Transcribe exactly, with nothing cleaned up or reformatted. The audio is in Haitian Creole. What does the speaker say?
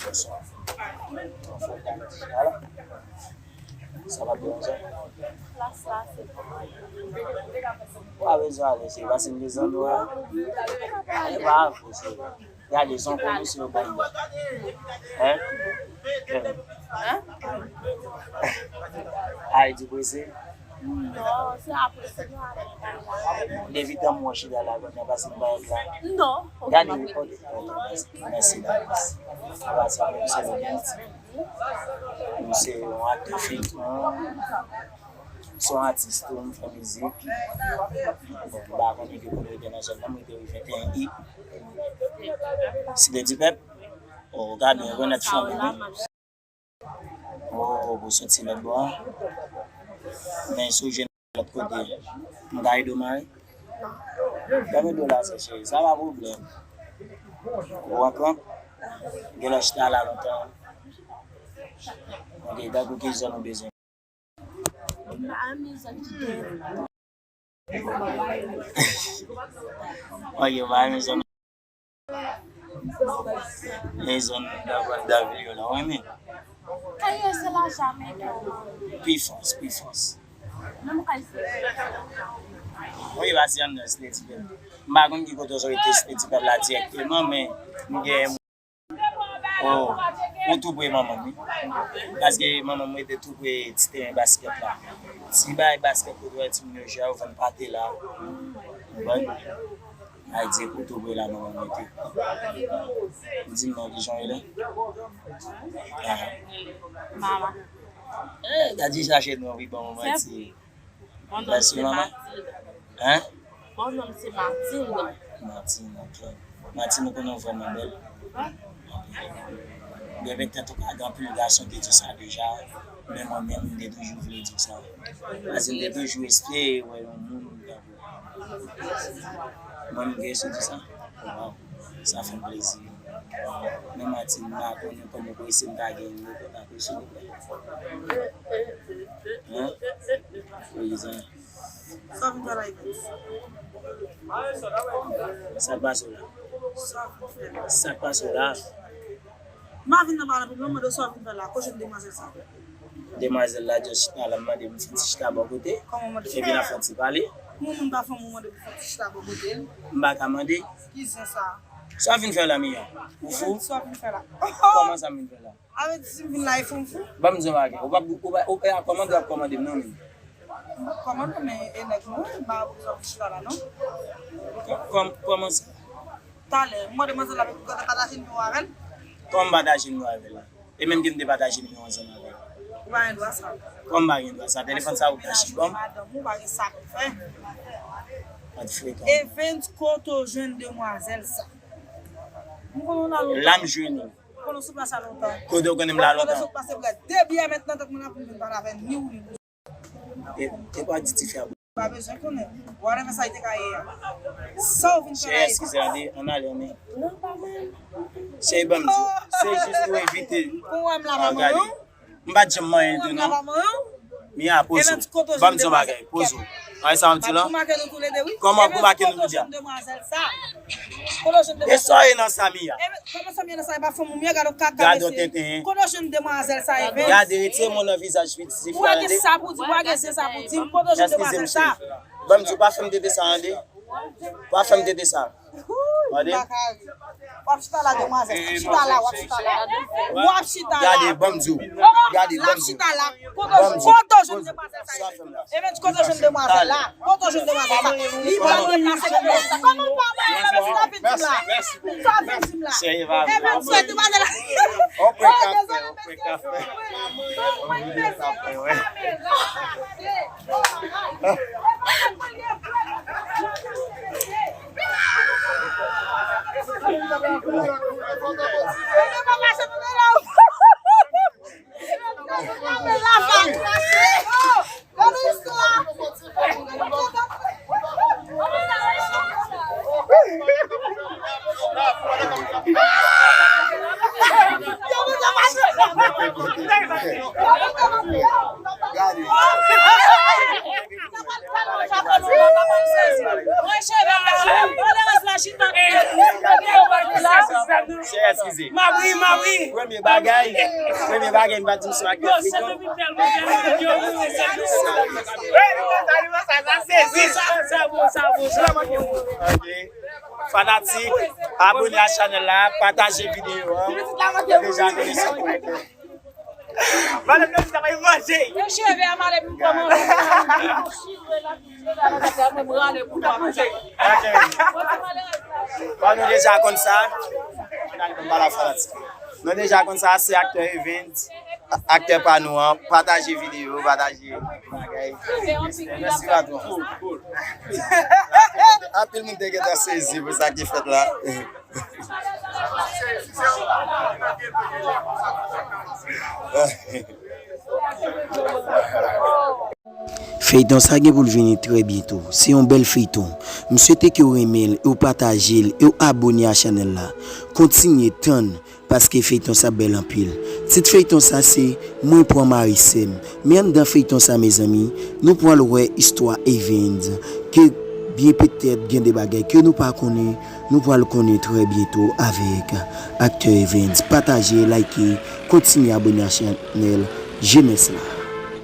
Bonswa. Anfòm, gade ti chita la. Sa pa t bon sa. Klas la, se pou mwen. Ou pa bezwen ale, se pase m bezwen nou a. E pa avè se. Gade, se yon komisyon yo ban mwen. Hein? Hein? Ay, di prese. Non, se apre, se nou ale. Depi tan mwen chita la, konn nan pase m pa la. Non, ok, gade, ok, ok, mèsi davans. Apa sa, mwen se yon Ayiti. Mwen se yon aktè feyton. Se yon atis tou, m fè mizik. Bon, m pa konnen ki kote w te nan zòn nan, mwen te ri venteyen i. Site Dipèp. O, gade, Renèt fanmi nou. O, pou soti lòt bò a. Men si w jwenn lòt kote, m ka ede w mare. Gade do la, se cheri, sa pa pwoblèm. Ou antre, gen lè chita la lontan. Ok, tankou ki zòn ou bezwen? Ok, ou pa renmen zòn. E zòn Davil yo la, ou renmen? Pi fòs, pi fòs. Wi, pase anndan Site Dipèp. M pa konn ki kote w sot rete Site Dipèp la dirèkteman, men m gen Oh, ou tou pre manman m, wi. Paske manman m rete tou pre ti teren baskèt la. Ti bay baskèt kote w wè timoun yo jwe a, yo vann pate la. Ou konprann? Ay di ou tou pre la manman m rete. Ou di m non, kijan w rele? Ah. Mama. Eh, gade chache non, wi, bon manti. Mèsi, manman. Hein? Bon, non, se Martine. Martine, ok. Martine, ou konnen w vrèman bèl. Gen petèt ou ka gen anpil gason ki di sa deja, men mwen menm, m te toujou vle di sa. Paske m te toujou espere wè yon moun tankou ou. Mwen, m gen sou di sa. Waw, sa fè m plezi. Men Martine, m pa konnen kòman pou ese m ta gen yon kontak ou, silvouplè. Hein? Wi, sa. Sa w vin fè la, Evens? Sa k pase w la? Sa w vin fè la? Sa k pase w la? M pa vin nan pale anpil non, mande w sa w vin fè la, kochon demwazèl sa. Demwazèl la just chita la, m mande m fè ti chita bò kote. Kòman mande? Epi n ap fè ti pale. Yon moun pa fè yon moun mande pou fè ti chita bò kote l. M pa ka mande. Ki zen sa? Sa w vin fè la, Mia? Ou fou? Sa w vin fè la? Kòman sa m vin fè la? Avè di si m vin la, e fou m fou. Ban m di yon bagay. Ou pa, ou pa, ou pa kòmande, w ap kòmande m non, men. M p ap kòmande w, men e nèg mwen, m pa bezwen chita la, non. Kò-, kòm-, kòman sa? Talè, m mande manzèl la pou pataje nimewo avè l. Kòman m pataje nimewo avè l la? E menm ke m te pataje nimewo ansanm avè l. Ou pa gen dwa sa. Kòman m pa gen dwa sa? Telefòn sa ou kache ban m? Madanm ou pa gen sa pou fè. Pa t frekan. Evens, kote w jwenn demwazèl sa? M konnen w la lontan. La m jwenn ou. Konnen sou plas la lontan. Kote w konnen m la lontan? Kote sou plas la, depi yè mentnan, tank mwen ap vin pale avè ni ou ni ou. E, e pa di tifi a. Pa bezwen konnen. Whatever sa li te ka ye a. Sa w vin fè la. Cheri, eskize, ann ale, ann ale, men. Non, pa mwen. Cheri, ban m di w. Se jis pou evite. Pou wè m la, maman, non? M pa t janm manyen l tou, non. Mia, poze w. Ban m di yon bagay, poze w. Ay, sa w di la? Kòman pou make nou tou di a? E sa w ye nan sa, Mia? Gade yon tenten. Gade, retire men w nan vizaj fi, fi a, tande? Ou pa gen sa pou di, ou pa gen zen sa pou di m. Kote w jwenn demwazèl sa? Ban m di w, pa fè m tete sa, tande? Pa fè m tete sa. Tande? W ap chita la, demwazèl. Chita la, w ap chita la. W ap chita la. Gade, ban m di w. Gade, ban m di w. Chita la. Kote w jwenn demwazèl sa? Evens, kote w jwenn demwazèl la? Kote w jwenn demwazèl sa? Li pa deplase, deplase. Kòman w pa wè sa w vin di m la? Sa w vin di m la? Evens, kote demwazèl la? On prank ap fè, on prank ap fè. On prank ap fè, wi. Gade. Chè, eskize. M ap ri, m ap ri. Premye bagay, premye bagay, m pa di m se yon aktè frekan. Yo, se depi tèlman byen fèt, yo, wi, wi, se tou. Wi, li fè sa, li fè sa, sa sezi. Sa, sa bon, sa bon, sa bon. Ok. Fanatik, abone a chanèl la, pataje videyo a. Deja konnen se yon bon aktè. Madam Nancy, sa va manje. Yo cheve a male pou kòman. Ok. Bon, nou deja konn sa. Nou deja konn sa, se aktè Evens, aktè pa nou an. Pataje videyo, pataje bagay. Mèsi, patwon. Anpil moun te gentan sezi pou sa ki fèt la. Feyton sa gen pou l vini trè byento. Se yon bèl feyton. M swete ke w renmen l, e w pataje l, e w abone a chanèl la. Kontinye tann, paske feyton sa bèl anpil. Tit feyton sa se Mwen pran mari sè m. Men anndan feyton sa, mezanmi, nou pral wè istwa Evens, ke byen petèt gen de bagay ke nou pa konnen, nou pral konnen trè byento avèk aktè Evens. Pataje, like, kontinye abone a chanèl Jemès la.